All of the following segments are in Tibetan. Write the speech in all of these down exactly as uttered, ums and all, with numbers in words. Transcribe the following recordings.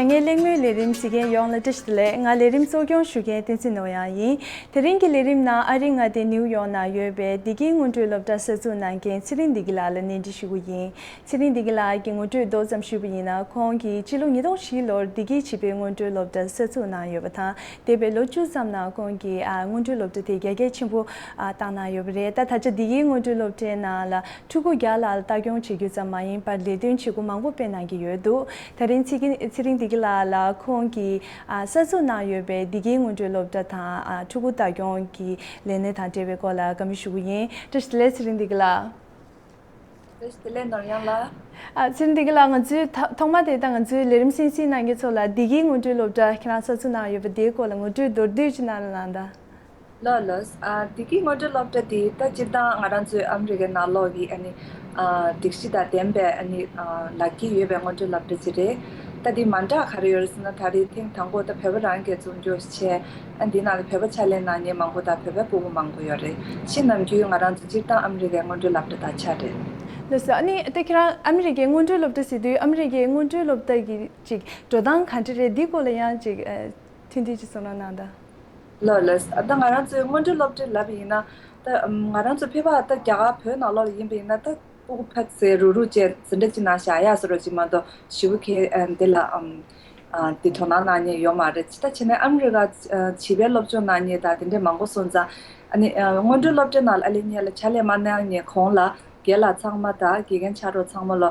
ངའི་གླེང་མོལ་ལས་རིམ་གཟིགས་མཁན་ཡོངས་ལ་བཀྲ་ཤིས་བདེ་ལེགས། ང་ལས་རིམ་གཙོ་སྐྱོང་ཞུ་མཁན་བསྟན་འཛིན་ནོར་གཡང་ཡིན། དེ་རིང་གི་ལས་རིམ་ནང་ཨ་རིའི་མངའ་སྡེ་ནིའུ་ཡོག་ནང་ཡོད་པའི་བདེ་སྐྱིད་སྔོན་འགྲོའི་སློབ་གྲྭ་གསར་འཛུགས་གནང་མཁན་ཚེ་རིང་བདེ་སྐྱིད་ལགས་ལ་གནས་འདྲི་ཞུ་གི་ཡིན། ཚེ་རིང་བདེ་སྐྱིད་ལགས་ཀྱི་ངོ་སྤྲོད་མདོ་ཙམ་ཞུས་པ་ཡིན་ན། ཁོང་གིས་ཕྱི་ལོ་ཉིས་སྟོང་བཞི་ལོར་བདེ་སྐྱིད་བྱིས་པའི་སྔོན་འགྲོའི་སློབ་གྲྭ་གསར་འཛུགས་གནང་ཡོད་པ་དང་། འདས་པའི་ལོ་བཅུ་ཙམ་ནང་ཁོང་གིས་ཨ་སྔོན་འགྲོའི་སློབ་གྲྭ་དེ་རྒྱ་སྐྱེད་ཆེན་པོ་ཨ་བཏང་གནང་ཡོད་པ་རེད། ད་ད་ཆ་བདེ་སྐྱིད་སྔོན་འགྲོའི་སློབ་གྲྭའི་ནང་ལ་ཕྲུ་གུ་བརྒྱ་ལྷག་ལྟ་སྐྱོང་བྱེད་རྒྱུ་ཙམ་མ་ཡིན་པར་ལས་དོན་བྱེད་སྒོ་མང་པོ་སྤེལ་གནང་གི་ཡོད་འདུག་དེ་རིང་ཚེ་རིང་བདེ་སྐྱིད་ལགས་ལ་ཁོང་གིས་ཨ་གསར་འཛུགས་གནང་ཡོད་པའི་བདེ་སྐྱིད་སྔོན་འགྲོའི་སློབ་གྲྭ་དང་ཨ་ཕྲུ་གུ་ལྟ་སྐྱོང་གི་ལས་གནས་དང་འབྲེལ་བའི་སྐོར་ལ་བཀའ་མོལ་ཞུ་གི་ཡིན། བཀྲ་ཤིས་བདེ་ལེགས་ཚེ་རིང་བདེ་སྐྱིད་ལགས། བཀྲ་ཤིས་བདེ་ལེགས་ནོར་གཡང་ལགས། ཨ་ཚེ་རིང་བདེ་སྐྱིད་ལགས། ང་ཚོའི་ཐ་ཐོག་མ་དེ་ད་ང་ཚོའི་ལས་རིམ་གསན་གཟིགས་གནང་མཁན་ཚོ་ལ་བདེ་སྐྱིད་སྔོན་འགྲོའི་སློབ་གྲྭ་ཁྱེད་རང་གསར་འཛུགས་གནང་ཡོད་པ་དེའི་སྐོར་ལ་ངོ་སྤྲོད་མདོར་བསྡུས་ཅིག་གནང་རོགས་གནང་དང་། ལགས་ལགས། ཨ་བདེ་སྐྱིད་སྔོན་འགྲོའི་སློབ་གྲྭ་འདི་ད་སྤྱིར་བཏང་ང་རང་ཚོའི་ཨ་མི་རི་ཀའི་ནང་ལོགས་ཀྱི་ཨ་ནི་ཨ་སྒྲིག་གཞི་དང་ལྡན་པའི་ཨ་ནི་ཨ་ལག་འཁྱེར་ཡོད་པའི་སྔོན་འགྲོའི་སློབ་གྲྭ་ཅིག་རེད། ད་འདི་མ་འདྲ་ག་རེ་ཡོད་རེད་ཟེར་ན། ད་རེས་ཐེངས་དང་པོ་ད་བོད་པ་རང་གིས་འཛུགས་སྐྲུན་བྱས། ཨ་འདི་ནང་ལ་བོད་པ་ཕྱག་ལས་གནང་མཁན་མང་པོ་དང་བོད་པའི་སྤུ་གུ་མང་པོ་ཡོད་རེད། ཕྱིས་ནམ་རྒྱུན་ང་རང་ཚོ་སྤྱིར་བཏང་ཨ་མི་རི་ཀའི་སྔོན་འགྲོའི་སློབ་གྲྭ་དང་ཆ་རེད། ལགས་སོ། ཨ་ནི་ད་ཁྱེད་རང་ཨ་མི་རི་ཀའི་སྔོན་འགྲོའི་སློབ་གྲྭ་ཟེར་དུས་ཨ་མི་རི་ཀའི་སྔོན་འགྲོའི་སློབ་གྲྭ་གི་ཅིག་འགྲོ་སྟངས་ག་འདྲ་རེད། འདིའི་སྐོར་ལ་ཡང་ཅིག་ཨ་ཐུང་ཐུང་ཅིག་གསུང་རོགས་གནང་དང་། ལགས་ལགས། ཨ་ད་ང་རང་ཚོའི་སྔོན་འགྲོའི་སློབ་གྲྭ་ལབ་པ་ཡིན་ན། ད་ཨམ་ང་རང་ཚོ་ཕལ་པ་ད་རྒྱ་གར་བོད་ནང་ལོགས་ལ་ཡིན་པ་ཡིན་ན། ད་སྤུ་གུ་ཕར་ཚུར་རུག་རུག་བྱས་འཛིན་གྲྭ་གཅིག་ནང་བཞག་ཡག་བཟོ་འདྲ་ཅིག་མ་གཏོགས་ཞེ་པོ་གི་ཨ་འདི་ལ་ཨམ་ཨ་འདི་དོ་སྣང་གནང་མཁན་ཡོད་མ་རེད། ད་བྱས་ན་ཨ་མི་རི་ཀ་ཨ་བྱིས་པའི་སློབ་སྦྱོང་གནང་མཁན་དང་དེ་འདྲས་མང་པོ་སོང་ཙང་། ཨ་ནི་ཨ་སྔོན་འགྲོའི་སློབ་གྲྭའི་ནང་ལ་ཨ་ལེ་ཉེ་ལ་ཕྱག་ལས་མ་གནང་མཁན་གོང་ལ་རྒན་ལགས་ཚང་མ་དང་དགེ་རྒན་ཕྱག་རོགས་ཚང་མ་ལ་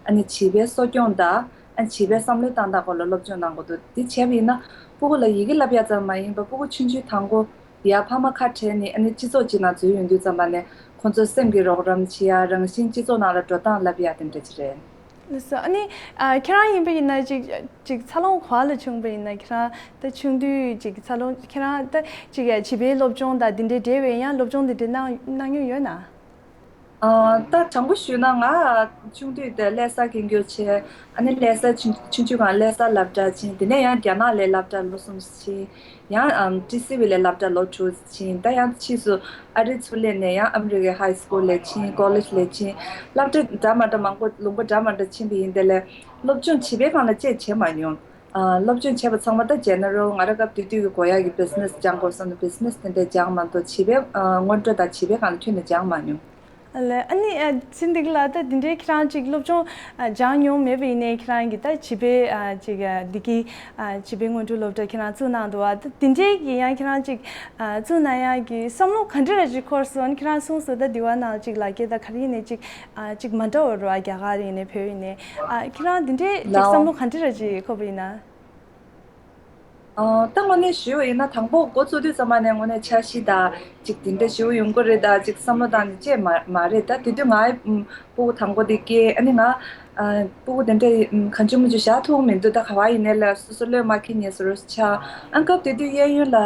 ཨ་ནི་བྱིས་པའི་གསོ་སྐྱོང་དང་། ཨ་བྱིས་པའི་བསམ་བློའི་སྟངས་སྟངས་སྐོར་ལ་སློབ་སྦྱོང་གནང་དགོས་འདུག་འདི་བྱས་པ་ཡིན་ན་སྤུ་གུ་ལ་ཡི་གེ་བསླབ་ཡག་ཙམ་མ་ཡིན་པར་སྤུ་གུ་ཆུང་ཆུང་དང་པོ་ཡར་ཕ་མ་ཁ་བྲལ་ནས་ཨ་ནི་སྤྱི་ཚོགས་ཅིག་ནང་འཛུལ་ཡོང་དུས་ཙམ་པ་ནས་ཁོང་ཚོ་སེམས་ཀྱི་རོགས་རམ་བྱེད་ཡག། རང་བཞིན་སྤྱི་ཚོགས་ནང་ལ་འགྲོ་སྟངས་བསླབ་ཡག་དེ་འདྲ་ཅིག་རེད། ལགས་སོ། ཨ་ནི་ཨ་ཁྱེད་རང་ཡིན་པ་ཡིན་ན་ཅིག་ཅིག་འཚར་ལོངས་ག་པ་ལ་བྱུང་བ་ཡིན་ན། ཁྱེད་རང་ད་ཆུང་དུས་ཅིག་འཚར་ལོངས། ཁྱེད་རང་ད་ཅིག་བྱིས་པའི་སློབ་སྦྱོང་དང་དེ་འདྲའི་འབྲེལ་བའི་ཡང་སློབ་སྦྱོང་དེ་འདྲ་གནང་གནང་མྱོང་ཡོད་ན། ཨ་ད་དྲང་པོ་ཞུས་ན་ང་ཆུང་དུས་དེ་ཀླད་གསར་སྐད་འགྱུར་བྱས། ཨ་ནི་ཀླད་གསར་ཆུང་ཆུང་ཆུང་སྒང་ཀླད་གསར་སློབ་གྲྭ་ཕྱིན། དེ་ནས་ཡང་རྒྱ་ནག་ལ་སློབ་གྲྭ་ལོ་གསུམ་ཕྱིན། ཡང་ཨམ་ཊི་སི་ཝི་ལ་སློབ་གྲྭ་ལོ་དྲུག་ཕྱིན། ད་ཡང་ཕྱིས་སུ་ཨ་རི་ཚུར་སླེབས་ནས་ཡང་ཨ་མི་རི་ཀའི་ཧའི་སི་ཀུལ་ལ་ཕྱིན། ཀོ་ལེཇ་ལ་ཕྱིན། སློབ་གྲྭ་འདྲ་མ་འདྲ་མང་པོ་ལུང་པ་འདྲ་མ་འདྲ་ཕྱིན་པ་ཡིན། དེ་ལས་སློབ་སྦྱོང་བྱིས་པའི་སྒང་ལ་ཅིག་བྱས་མ་མྱོང་། ཨ་སློབ་སྦྱོང་བྱས་པ་ཚང་མ་ད་ཇེ་ནེ་རལ། ང་རང་སྐབས་དེ་དུས་ཀྱི་དགོས་ཡག་གི་བི་ཛི་ནེ་སི་སྦྱང་དགོས་བསམ་ནས་བི་ཛི་ནེ་སི་དེ་འདྲ་སྦྱངས་མ་གཏོགས་བྱིས་པའི་ཨ་སྔོན་འགྲོ་དང་བྱིས་པའི་སྒང་ལ་ཐོན་ནས་སྦྱངས་མ་མྱོང་། ལགས། ཨ་ནི་ཨ་ཚེ་རིང་བདེ་སྐྱིད་ལགས། ད་དེ་འདྲའི་ཁྱེད་རང་ཅིག་སློབ་སྦྱོང་ཨ་སྦྱངས་མྱོང་མེད་པ་ཡིན་ནའི་ཁྱེད་རང་གིས་ད་བྱིས་པའི་ཨ་ཅིག་ཨ་བདེ་སྐྱིད་ཨ་བྱིས་པའི་སྔོན་འགྲོའི་སློབ་གྲྭ་ཁྱེད་རང་བཙུགས་གནང་འདུག་པ། ད་དེ་འདྲའི་གི་ཡང་ཁྱེད་རང་ཅིག་ཨ་བཙུགས་གནང་ཡག་གི་བསམ་བློ་ག་འདྲ་ར་ཅིག་འཁོར་སོང་། ཁྱེད་རང་གསུངས་སོང་། ད་དེ་བ་ནང་ཅིག་ལག་འཁྱེར་དང་ག་རེ་ཡིན་ནའི་ཅིག་ཨ་ཅིག་མ་འདྲ་བ་རེད་པ། རྒྱ་གར་ཡིན་ནའི་བོད་ཡིན་ནའི། ཨ་ཁྱེད་རང་དེ་འདྲའི་ཅིག་ལའོ། བསམ་བློ་ག་འདྲ་ར་ཅིག་འཁོར་བ་ཡིན་ན། ཨ་ད་དངོས་གནས་ཞུས་པ་ཡིན་ན་དང་པོ་འགོ་བཙུགས་དུས་ཙམ་པ་ནས་དངོས་གནས་འཆར་གཞི་དང་ཅིག་དེ་འདྲ་ཞུ་ཡོང་གི་རེད་ད་ཅིག་བསམ་བློ་བཏང་ནས་བྱས་མ་མ་རེད། ད་དེ་དུས་ང་ཨ་སྤུ་གུ་དང་པོ་དེ་སྐྱེས། ཨ་ནི་ང་ཨ་སྤུ་གུ་དེ་འདྲ་ཨམ་གང་བྱུང་མང་བྱུང་བཞག་ཐུབ་མི་འདུག་ད་ག་པར་ཡིན་ནའི་ལ་སོ་སོ་བློས་མ་འཁེལ་མཁན་བཟོ་འདྲ་ཆགས། ཨ་སྐབས་དེ་དུས་གཡས་གཡོན་ལ་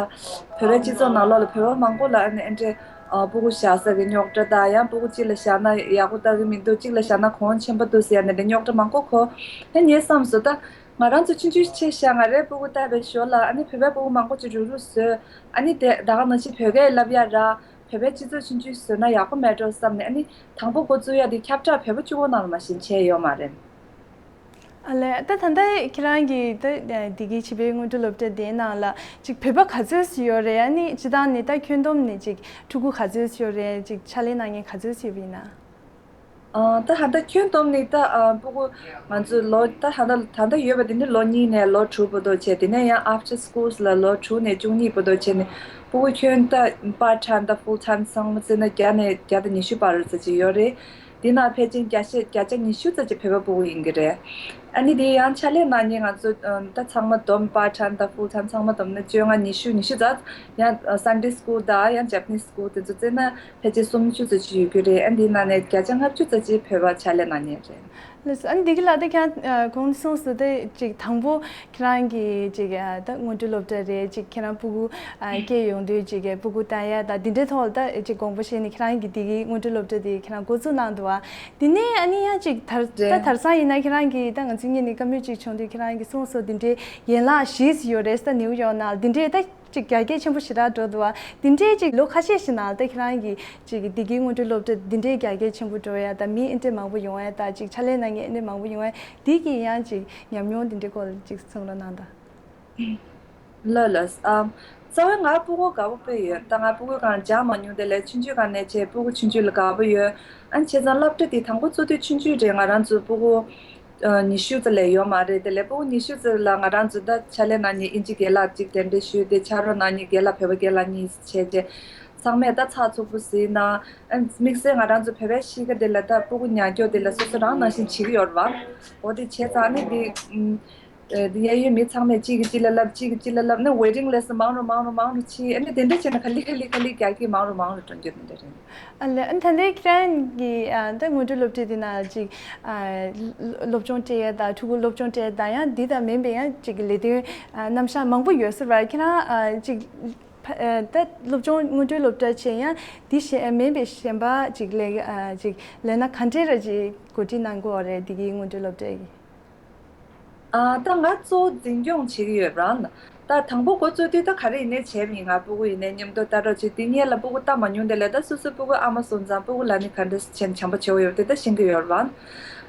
བོད་པའི་སྤྱི་ཚོགས་ནང་ལོགས་ལ་བོད་པ་མང་པོ་ལ་ཨ་ནི་ཨ་འདྲ་ཨ་སྤུ་གུ་བཞག་ས་གི་རྙོག་དྲ་དང་། ཡང་སྤུ་གུ་གཅིག་ལ་བཞག་ན་ཡག་པོ་ལྟ་གི་མི་འདུག་གཅིག་ལ་བཞག་ན་གོང་ཆེན་པོ་འདུག་ཟེར་ཡ་དེ་འདྲ་རྙོག་དྲ་མང་པོ་གོ། ཨ་ངས་བསམ་སོང་། ད་ང་རང་ཚོ་ཆུང་ཆུང་ཆེ་ཤག་ང་རའི་སྤུ་གུ་ལྟ་བའི་ཞོར་ལ་ཨ་ནི་བོད་པའི་སྤུ་གུ་མང་པོ་ཅིག་རུག་རུག་བཟོས། ཨ་ནི་དེ་ད་ག་ནང་བཞིན་བོད་སྐད་བསླབ་ཡ་ར་བོད་པའི་སྤྱི་ཚོགས་ཆུང་ཆུང་བཟོས་ན་ཡག་པོ་མེད་འགྲོ་བསམ་ནས། ཨ་ནི་དང་པོ་འགོ་བཙུགས་ཡ་དེ་ཁྱབ་བསྒྲགས་བོད་པ་གཅིག་པོ་ནང་ལ་མ་གཞི་བྱས་ཡོད་མ་རེད། ཨ་ལས། ད་ད་ལྟ་ཁྱེད་རང་གི་ད་བདེ་སྐྱིད་བྱིས་པའི་སྔོན་འགྲོ་སློབ་གྲྭ་དེའི་ནང་ལ་ཅིག་བོད་པ་ག་ཚོད་ཙམ་ཡོད་རེད། ཨ་ནི་སྤྱིར་བཏང་ནས་ད་ཁྱོན་བསྡོམས་ནས་ཅིག་ཕྲུ་གུ་ག་ཚོད་ཙམ་ཡོད་རེད། ཅིག་ཕྱག་ལས་གནང་མཁན་ག་ཚོད་ཙམ་ཡོད་པ་ཡིན་ན། ཨ་ད་ད་ལྟ་ཁྱོན་བསྡོམས་ནས་ད་ཨ་སྤུ་གུ་ང་ཚོ་ལོ་ད་ད་ལྟ་ད་ལྟ་ཡོད་པ་དེ་ནི་ལོ་གཉིས་ནས་ལོ་དྲུག་བར་དུ་བྱས། དེ་ནས་ཡང་after schools ལ་ལོ་དྲུག་ནས་བཅུ་གཉིས་བར་དུ་བྱས་ནས་སྤུ་གུ་ཁྱོན་ད་part time དང་full time ཚང་མ་བརྩིས་ན་བརྒྱ་ནས་བརྒྱ་དང་ཉི་ཤུ་བར་ཙམ་ཅིག་ཡོད་རེད། དེ་ནང་ཕལ་ཆེར་བརྒྱ་ཆ་བརྒྱ་ཆ་ཉི་ཤུ་ཙམ་ཅིག་བོད་པ་སྤུ་གུ་ཡིན་གྱི་རེད། ཨ་ནི་དེ་ཡང་ཕྱག་ལས་གནང་མཁན་ང་ཚོ་ཨ་ད་ཚང་མ་བསྡོམས་part time དང་full time ཚང་མ་བསྡོམས་ན་བཅོ་ལྔ་ཉི་ཤུ་ཉི་ཤུ་ཙམ། ཡང་Sunday school དང་ཡང་Japanese school དེ་ཚོ་བརྩིས་ན་ཕལ་ཆེར་སུམ་ཅུ་ཙམ་ཅིག་ཡོད་ཀྱི་རེད། ཨ་འདིའི་ནང་ནས་བརྒྱ་ཆ་ལྔ་བཅུ་ཙམ་ཅིག་བོད་པ་ཕྱག་ལས་གནང་མཁན་རེད། ལགས་སོ། ཨ་ནི་བདེ་སྐྱིད་ལགས་ད་ཁྱེད་རང་གོང་ནས་གསུངས་སོང་། དེ་ཅིག་དང་པོ་ཁྱེད་རང་གི་ཅིག་ད་སྔོན་འགྲོའི་སློབ་གྲྭ་རེད། ཅིག་ཁྱེད་རང་སྤུ་གུ་སྐྱེས་ཡོང་དུས་ཅིག་སྤུ་གུ་ལྟ་ཡ་ད་འདི་འདྲའི་ཐོག་ལ་ད་ཅིག་དགོངས་པ་བཞེས་ནས་ཁྱེད་རང་གི་བདེ་སྐྱིད་སྔོན་འགྲོའི་སློབ་གྲྭ་དེ་ཁྱེད་རང་འགོ་འཛུགས་གནང་འདུག་པ། དེ་ནས་ཨ་ནི་ཡང་ཅིག་དར་ད་རེད། དེང་སང་ཡིན་ན་ཁྱེད་རང་གི་ད་ང་ཚོའི་གཉིས་ནས་བཀའ་མོལ་ཅིག་བྱུང་དུས་ཁྱེད་རང་གིས་གསུངས་སོང་། དེ་འདྲའི་ཡན་ལག་བཞི་ཙམ་ཡོད་རེད་ད་ནིའུ་ཡོག་ནང་། དེ་འདྲའི་ད་ ཅིག་རྒྱ་སྐྱེད་ཆེན་པོ་ཞེ་དྲག་འགྲོ་འདུག་བ། འདི་འདྲའི་ཅིག་ལོ་ཁ་ཤས་ཤིག་ནང་ད་ཁྱེད་རང་གིས་ཅིག་བདེ་སྐྱིད་སྔོན་འགྲོའི་སློབ་གྲྭ་འདི་འདྲའི་རྒྱ་སྐྱེད་ཆེན་པོ་འགྲོ་ཡ་ད་མི་ཨེ་འདྲའི་མང་པོ་ཡོང་ཡ་ད་ཅིག་ཕྱག་ལས་གནང་མཁན་ཨེ་འདྲའི་མང་པོ་ཡོང་ཡ་འདི་གི་ཡང་ཅིག་ཉམས་མྱོང་འདི་འདྲའི་སྐོར་ལ་ཅིག་གསུང་རོགས་གནང་དང་། ལགས་ལགས། ཨམ། རྩ་བའི་ང་སྤུ་གུ་དགའ་པོ་དཔེ་ཡོད། ད་ང་སྤུ་གུ་གང་སྦྱང་མ་མྱོང་དེ་ལས་ཆུང་ཆུང་གང་ནས་བྱས་སྤུ་གུ་ཆུང་ཆུང་ལ་དགའ་པོ་ཡོད། ཨ་ནི་བྱས་ཙང་སློབ་གྲྭ་དེ་དང་པོ་བཙུགས་དུས་ཆུང་ཆུང་རེད། ང་རང་ཚོ་སྤུ་གུ་ཨ་ཉི་ཤུ་ཙམ་ལས་ཡོད་མ་རེད། དེ་ལས་སྤུ་གུ་ཉི་ཤུ་ཙམ་ལ་ང་རང་ཚོ་ད་ཕྱག་ལས་གནང་མཁན་དབྱིན་ཇི་རྒན་ལགས་གཅིག་གདན་འདྲེན་ཞུས་ཏེ་ཕྱག་རོགས་གནང་མཁན་རྒན་ལགས་བོད་པ་རྒན་ལགས་གཉིས་བྱས་རྗེས་ཚང་མས་ད་ཚགས་ཚུད་པོ་གཟིགས་གནང་། ཨ་དམིགས་བསལ་ང་རང་ཚོ་བོད་པའི་གཤིས་ཀ་དེ་ལ་ད་སྤུ་གུ་ཉར་སྐྱོར་དེ་ལ་སོ་སོ་རང་ནང་བཞིན་བྱེད་ཀྱི་ཡོད་རེད་བ། འོ་དེ་བྱས་ཙང་ཨ་ནི་དེ་ཨམ། ཨེ་དེ་གཡས་གཡོན་མི་ཚང་མས་གཅིག་གིས་གཅིག་ལ་ལབ་གཅིག་གིས་གཅིག་ལ་ལབ་ནས་ཝེ་ཊིང་ལིསི་ཊི་མང་རུ་མང་རུ་མང་རུ་ཕྱིན། ཨ་ནི་དེ་འདྲ་བྱས་ན་ག་ལེ་ག་ལེ་ག་ལེ་རྒྱ་སྐྱེད་མང་རུ་མང་རུ་འགྲོ་རྒྱུ་དེ་འདྲ་རེད། ཨ་ལེ་ཨ་ད་ལྟའི་ཁྱེད་རང་གི་ཨ་ད་སྔོན་འགྲོའི་སློབ་གྲྭ་དེ་ན་ཅིག་ཨ་སློབ་སྦྱོང་སྤྲད་ཡས་དང་ཕྲུ་གུ་སློབ་སྦྱོང་སྤྲད་ཡས་དང་ཡང་འདི་དང་མིན་པའི་ཡང་ཅིག་ལས་དོན་ཨ་རྣམ་གཞག་མང་པོ་ཡོད་ས་རེད། ཁྱེད་རང་ཨ་ཅིག་ཕ་ཨ་ད་སློབ་སྦྱོང་སྔོན་འགྲོའི་སློབ་གྲྭ་བྱས་ཡང་འདི་གཞན་མིན་པའི་གཞན་པ་ཅིག་ལས་ཨ་ཅིག་ལས་སྣ་ག་འདྲས་ར་ཅིག་གོ་སྒྲིག་གནང་དགོས་རེད་འདི་གི་སྔོན་འགྲོའི་སློབ་གྲྭ་གི། ཨ་ད་ང་གཙོ་བོ་འཛིན་སྐྱོང་བྱེད་ཀྱི་ཡོད་རང་། ད་དང་པོ་འགོ་བཙུགས་དུས་ད་ག་རེ་ཡིན་ནའི་བྱས་མིན། ང་སྤུ་གུ་ཡིན་ནའི་མཉམ་དུ་ལྟ་རོགས་བྱེད། དེ་སྔོན་ལ་སྤུ་གུ་ལྟ་མ་མྱོང་དེ་ལས་ད་སོ་སོའི་སྤུ་གུ་ཨ་མ་སོང་ཙང་སྤུ་གུ་ལ་ནི་ག་འདྲ་བྱས་བྱམས་པོ་བྱེད་དགོས་ཡོད་དེ་ད་ཤེས་ཀྱི་ཡོད་རང་།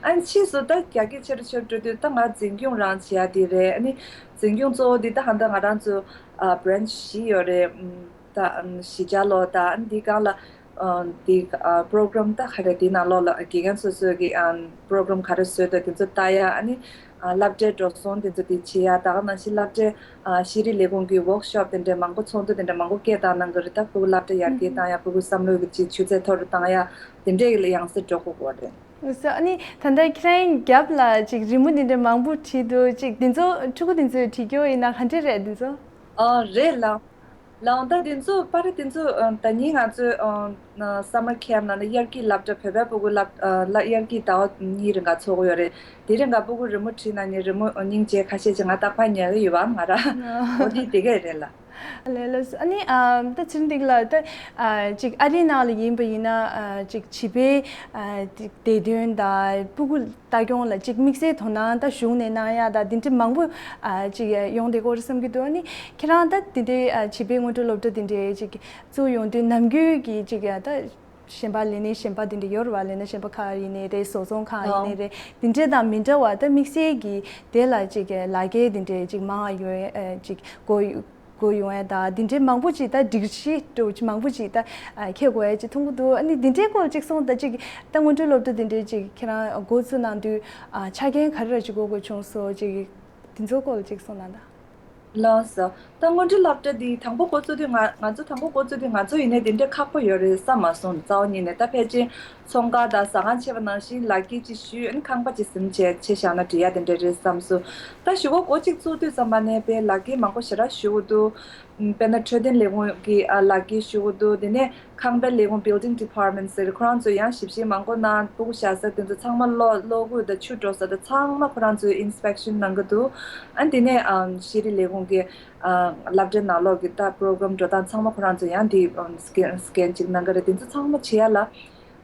ཨ་ནི་ཕྱིས་སུ་ད་རྒྱ་སྐྱེད་ཆེ་རུ་ཆེ་རུ་འགྲོ་དུས་ད་ང་འཛིན་སྐྱོང་རང་བྱེད་ཡ་དེ་རེད། ཨ་ནི་འཛིན་སྐྱོང་གཙོ་བོ་དེ་ད་ཧ་ད་ང་རང་ཚོ་ཨ་བྷི་རན་ཆི་བཞི་ཡོད་རེད། ད་ཨམ་གཞིས་ཆགས་ལོགས་ད་ཨ་ནི་འདི་སྒང་ལ་ཨ་འདི་ཨ་པོ་རོ་གྷ་རམ་ད་ག་རེ་འདི་ནང་ལོགས་ལ་དགེ་རྒན་སོ་སོའི་གི་ཨམ་པོ་རོ་གྷ་རམ་ག་རེ་བཟོས་འདུག་དེ་ཚོ་ལྟ་ཡ། ཨ་ནི་ཨ་སློབ་གྲྭའི་འགྲོ་སོང་དེ་ཚོ་དེ་བྱེད་ཡ། ད་ག་ནང་བཞིན་སློབ་གྲྭའི་ཨ་ཤེས་རིག་ལས་ཁུངས་ཀྱི་ཝོག་ཤོབ་དེ་འདྲ་མང་པོ་ཚོགས་འདུ་དེ་འདྲ་མང་པོ་སྐད་བཏང་གནང་གི་རེད། ད་ཕྲུ་གུ་སློབ་གྲྭ་ཡར་རྒྱས་བཏང་ཡ། ཕྲུ་གུ་བསམ་བློའི་གི་ཅིག་ཆུ་ཚད་མཐོ་རུ་བཏང་ཡ་དེ་འདྲའི་གི་ལ་ཡང་སེ་འགྲོ་དགོས་ཀྱི་རེད། ཨ་ནི་ད་ལྟ་ཁྱེད་རང་རྒྱབ་ལ་ཅིག་རི་མོ་འདི་འདྲ་མང་པོ་བྲིས་འདུག་ཅིག་འདི་ཚོ་ཕྲུ་གུ་འདི་ཚོས་བྲིས་རྒྱུ་ཡིན་ན་ག་འདྲ་རེད་འདི་ཚོ། ཨ་རེད་ལགས། ལགས་ད་འདི་ཚོ་པར་འདི་ཚོ་ཨ་ད་ནི་ང་ཚོའི་ཨ་ཨ་སམ་མར་ཁེམ་ནང་ལ་དབྱར་སྐྱིད་སློབ་གྲྭ་བོད་པའི་སྤུ་གུ་སློབ་ཨ་ལ་དབྱར་སྐྱིད་ཟླ་བ་གཉིས་རིང་ག་ཚོགས་ཀྱི་ཡོད་རེད། དེ་རིང་ག་སྤུ་གུ་རི་མོ་བྲིས་ན་ནི་རི་མོ་སྙིང་རྗེ་ཁ་ཤས་ཅིག་ང་རྟག་པར་ཉར་གི་ཡོད་པ་ང་རང་། འོ་འདི་དེ་གས་རེད་ལགས། ལགས་ལགས། ཨ་ནི་ཨ་ད་ཚེ་རིང་ལགས་ད་ཨ་ཅིག་ཨ་རིའི་ནང་ལ་ཡིན་པ་ཡིན་ན་ཨ་ཅིག་བྱིས་པའི་ཨ་བདེ་དོན་དང་སྤུ་གུ་ལྟ་སྐྱོང་ལ་ཅིག་དམིགས་བསལ་དོ་སྣང་ད་གཞུང་ནས་གནང་ཡ་ད་འདི་འདྲ་མང་པོ་ཨ་ཅིག་ཡོང་བསྡད་ཀྱི་ཡོད་རེད་བསམ་གྱི་འདུག་ཨ་ནི་ཁྱེད་རང་ད་འདི་འདྲའི་ཨ་བྱིས་པའི་སྔོན་འགྲོ་སློབ་གྲྭ་འདི་འདྲའི་ཅིག་བཙུགས་ཡོང་དུས་ནམ་རྒྱུན་གྱི་ཅིག་ཡ་ད་གཞན་པ་ལས་སྣེ་གཞན་པ་འདི་འདྲ་ཡོད་རེད་བ། ལས་སྣེ་གཞན་པ་ཁག་ཡིན་ནའི་རེད། བཟོ་ཚོང་ཁག་ཡིན་ནའི་རེད། འདི་འདྲ་དང་མི་འདྲ་བ་ད་དམིགས་བསལ་གྱི་དེ་ལ་ཅིག་ལག་འཁྱེར་འདི་འདྲའི་ཅིག་མང་བ་ཡོད་ཨ་ཅིག་དགོས་དགོས་ཡོང་ཡ་ད་འདི་འདྲའི་མང་པོ་ཅིག་ད་སྒྲིག་གཞི་འདྲ་བོ་ཅིག་མང་པོ་ཅིག་ད་ཨ་འཁྱེར་དགོས་ཡ་ཅིག་མཐོང་གི་འདུག་ཨ་ནི་འདི་འདྲའི་སྐོར་ཅིག་གསུངས་ད་ཅིག་ད་སྔོན་འགྲོའི་སློབ་གྲྭ་འདི་འདྲའི་ཅིག་ཁྱེད་རང་འགོ་བཙུགས་གནང་དུས་ཨ་ཆ་རྐྱེན་ག་རེ་ར་ཅིག་དགོས་དགོས་བྱུང་སོང་ཅིག་འདི་ཚོ་སྐོར་ཅིག་གསུངས་གནང་ད། ལགས་སོ། ད་སྔོན་འགྲོའི་སློབ་གྲྭ་འདི་དང་པོ་འགོ་བཙུགས་དུས་ང་ང་ཚོ་དང་པོ་འགོ་བཙུགས་དུས་ང་ཚོ་ཡིན་ནའི་འདི་འདྲའི་ཁག་པོ་ཡོད་རེད་བསམ་མ་སོང་། རྩ་བ་ཉིད་ནས་ད་ཕལ་ཆེར་ཚོང་ཁང་དང་ཟ་ཁང་ཕྱེ་བ་ནང་བཞིན་ལག་འཁྱེར་ཅིག་ཞུས་ཨ་ནི་ཁང་པ་ཅིག་ཟིན་བྱས་ཆ་བཞག་ན་འགྲིག་ཡ་དེ་འདྲ་རེད་བསམ་སོང་། ད་གཞུག་གུ་འགོ་གཅིག་བཙུགས་དུས་ཙམ་པ་ནས་དཔེ་ལག་འཁྱེར་མང་པོ་ཞེ་དྲག་ཞུ་གི་འདུག་དཔེར་ན་འཕྲོད་བསྟེན་ལས་ཁུངས་ཀྱི་ཨ་ལག་འཁྱེར་ཞུ་གི་འདུག་དེ་ནས་ཁང་པའི་ལས་ཁུངས་Building Department ཟེར་ཁོ་རང་ཚོས་ཡང་ཞིབ་བཤེར་མང་པོ་གནང་། སྤུ་གུ་བཞག་ས་དེ་ཚོ་ཚང་མ་གློག་གློག་སྐུད་དང་ཆུ་འགྲོ་ས་དང་ཚང་མ་ཁོ་རང་ཚོས་inspection གནང་གི་འདུག་ཨ་དེ་ནས་ཨམ་ཤེས་རིག་ལས་ཁུངས་ཀྱི་ཨ་སློབ་གྲྭའི་ནང་ལོགས་ཀྱི་ད་program འགྲོ་སྟངས་ཚང་མ་ཁོ་རང་ཚོས་ཡང་དེ་ཨམ་scan scan ཅིག་གནང་གི་རེད། དེ་ཚོ་ཚང་མ་བྱེད་ཡ་ལ་